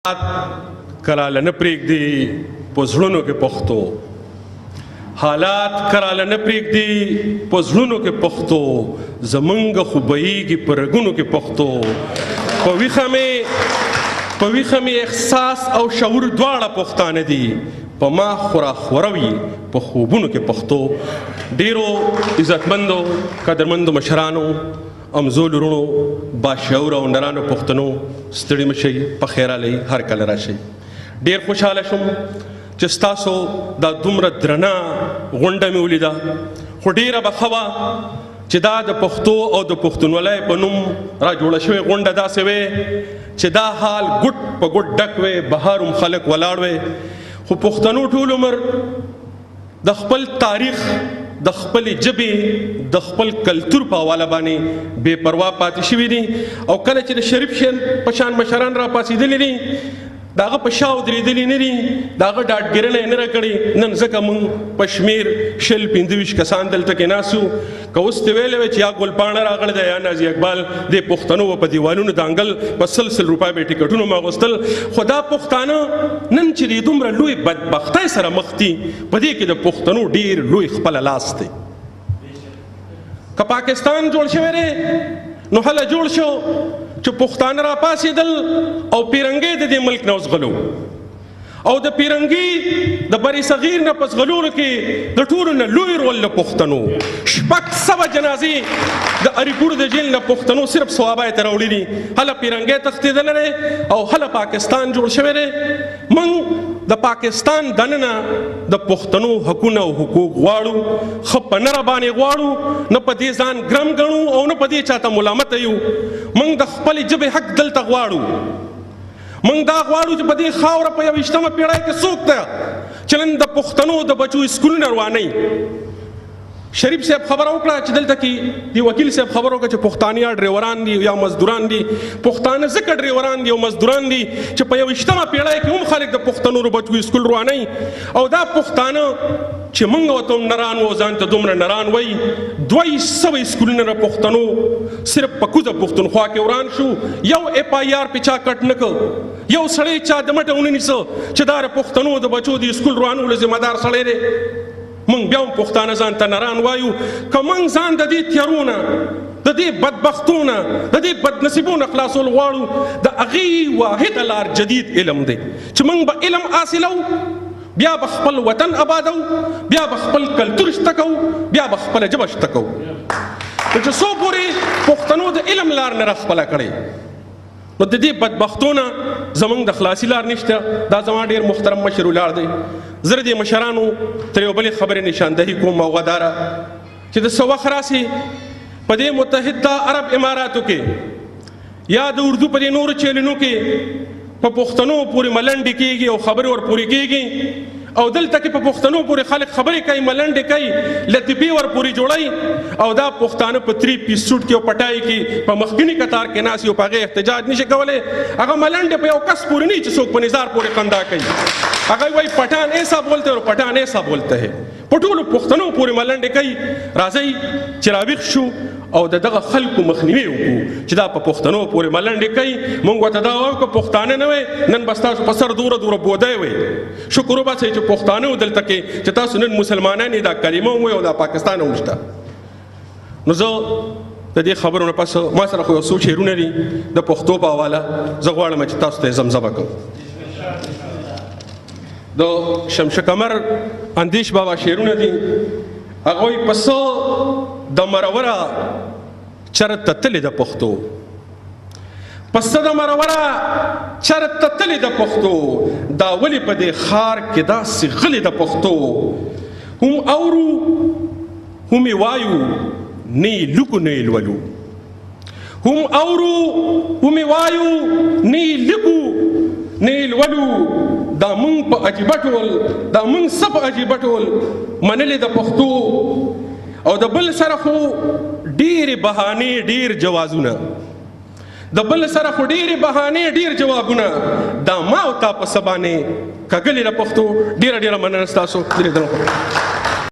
کراله نه پرېږدي په زړونو کې پښتو، حالات کراله نه پرېږدي په زړونو کې پښتو، زمونږ خو بهیږي په رګونو کې پښتو. په ویښه مې احساس او شعور دواړه پښتانه دي، په ما خورا خوروي په خوبونو کې پښتو. ډیرو عزتمندو قدرمندو مشرانو، امزول وروڼو، باشعوره او نرانو پښتنو، ستړي مه شئ، په خیر راغلئ، هر کله راشئ. ډېر خوشحاله شوم چې ستاسو دا دومره درنه غونډه مې ولیده، خو ډېره به ښه وه چې دا د پښتو او د پښتونولۍ په نوم را جوړه شوې غونډه داسې وی چې دا حال ګوټ په ګوټ ډک وی، بهر هم خلک ولاړ وی. خو پښتنو ټول عمر د خپل تاریخ، د خپلې ژبې، د خپل کلتور په حواله باندې بې پروا پاتې شوي دي، او کله چې د شریف په شان مشران را پاڅېدلي دي، د هغه په شا ودرېدلي نه دي، د هغه ډاډګیرنه یې نه ده کړې. نن ځکه موږ په شمېر 20 25 کسان دلته کې ناست یو. که اوس دې ویلی وی چې یا ګلپاڼه راغلې ده یا نازي اقبال، دې پښتنو به په دیوالونو دانګل په 100 100 روپۍ به یې ټکټونه هم اغوستل. خو دا پښتانه نن چې دې دومره لوی بدبختۍ سره مخ دي، په دې کې د پښتنو ډېر لوی خپله لاس دی. که پاکستان جوړ شوی دی نو هله جوړ شو چې پښتانه را پاڅېدل او پیرنګی د دې ملک نه وځغلو، او د پیرنګي د بر صغیر نه په ځغلولو کې د ټولو نه لوی رول له پښتنو. 600 جنازې د اریپور د جیل نه پښتنو صرف صوابۍ ته راوړي دي. هله پیرنګی تښتېدلی دی او هله پاکستان جوړ شوی دی. موږ د پاکستان دننه د پښتنو حقونه او حقوق غواړو، ښه په نره باندې غواړو، نه په دې ځان ګرم ګڼو او نه په دې چاته ملامته یو. موږ د خپلې ژبې حق دلته غواړو. موږ دا غواړو چې په دې خاوره په 21مه پیړۍ کې څوک ده چې نن د پښتنو د بچو اسکولونه روانوي. شریف صاحب خبره وکړه چې دلته کې دی وکیل صاحب خبره وکړه چې پښتانه یا ډریوران دي یا مزدوران دي. پښتانه ځکه ډریوران دي او مزدوران دي چې په 21مه پیړۍ کې هم خلک د پښتنو د بچو اسکول روانوي. او دا پښتانه چې موږ ورته هم نران وو، ځان ته دومره نران وایي، 200 اسکولونه د پښتنو صرف په کوزه پښتونخوا کې وران شو. یو اف آی آر پې چا کټ نه کړ، یو سړی چا د مټه ونه نیسه چې دا د پښتنو د بچو د اسکول روانولو ذمه دار سړی دی. موږ بیا هم پښتانه ځان ته نران وایو. که موږ ځان د دې تیارو نه، د دې بدبختو نه، د دې بدنصیبو نه خلاصول غواړو، د هغې واحده لار جدید علم دی چې موږ به علم حاصلو، بیا به خپل وطن آبادو، بیا به خپل کلتور شته کوو، بیا به خپله ژبه شته کوو. نو چې څو پورې پښتنو د علم لار نه را خپله کړې، نو د دې بدبختو نه زموږ د خلاصي لار نشته. دا زما ډېر محترم مشر ولاړ دی. زه د دې مشرانو تر یو بلې خبرې نشاندهي کوم او غداره چې د څه وخت راسي په دې متحده عرب اماراتو کې یا د اردو په دې نورو چیلونو کې په پښتنو پورې ملنډې کېږي او خبرې ورپورې کېږي، او دلته کې په پښتنو پورې خلک خبرې کوي، ملنډې کوي، لطیفې ورپورې جوړوي، او دا پښتانه په 3 پیس سوټ کې او پټای کې په مخکني کتار کې ناست او په هغې احتجاج نشي کولی. هغه ملنډې په یو کس پورې نه چې څوک په نظار پورې خندا کوي، هغه وایي پټان ایسا بولته اور پټان ایسا بولته ہے. په ټولو پښتنو پورې ملنډې کوي. راځئ چې راویښ شو او د دغه خلکو مخنیوی وکړو چې دا په پښتنو پورې ملنډې کوي. موږ ورته دا وایو که پښتانه نه وی نن به ستاسو په سر دوره دوره بودی وی. شکر وباسئ چې پښتانه و دلته کې چې تاسو نن مسلمانان یې، دا کلمه هم وایي او دا پاکستان هم شته. نو زه د دې خبرو نه پس ما سره خو یو څو شعرونه دي د پښتو په حواله، زه غواړم چې تاسو ته یې زمزمه کړم. د شمشکمر اندیش بابا شعرونه دي. هغه وایي پسه د مروره چرته تلې د پښتو، پسه د مروره چرته تلې د پښتو، دا ولې په دې ښار کې داسې غلې د پښتو، هم اورو هم یې وایو نه یې لیکو نه یې لولو، هم اورو هم یې وایو نه یې لیکو نه یې لولو، دا موږ په عجیبه ټول، دا موږ څه په عجیبه ټول منلې د پښتو. او د بل سره خو ډېرې بهانې ډېر جوازونه، د بل سره خو ډېرې بهانې ډېر جوابونه، دا ما او تا په څه باندې کږلې د پښتو. ډېره ډېره مننه ستاسو. درېدنه.